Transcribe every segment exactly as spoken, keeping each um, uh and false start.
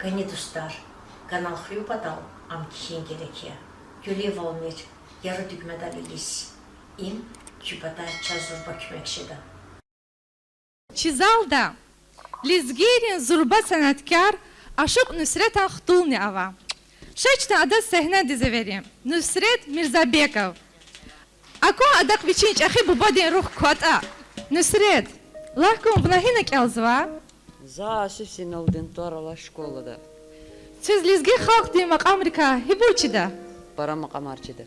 КӀани, дустар, канал хуьн патал ам кхьин герек я. Гуьлуьвалмир, яру дуьгмедал илис. Им куь патай чаз зурба куьмек жеда. Чи залда лезгийрин зурба сеняткар, ашукь Нусретан хтулни ава. Ша чна адаз сегьнедиз эверим. Нусрет Мирзабеков. Акун адахъ вичин чӀехи бубадин рух кватӀа. Нусрет, лагь кван, вуна гьина кӀелзава? За Асеф Зейналдин тӀвар алай школада. Квез лезги халкьдин макьамрикай гьибур чида? Пара макьамар чида.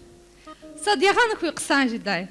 Сад ягъана хьуй хъсан жедай.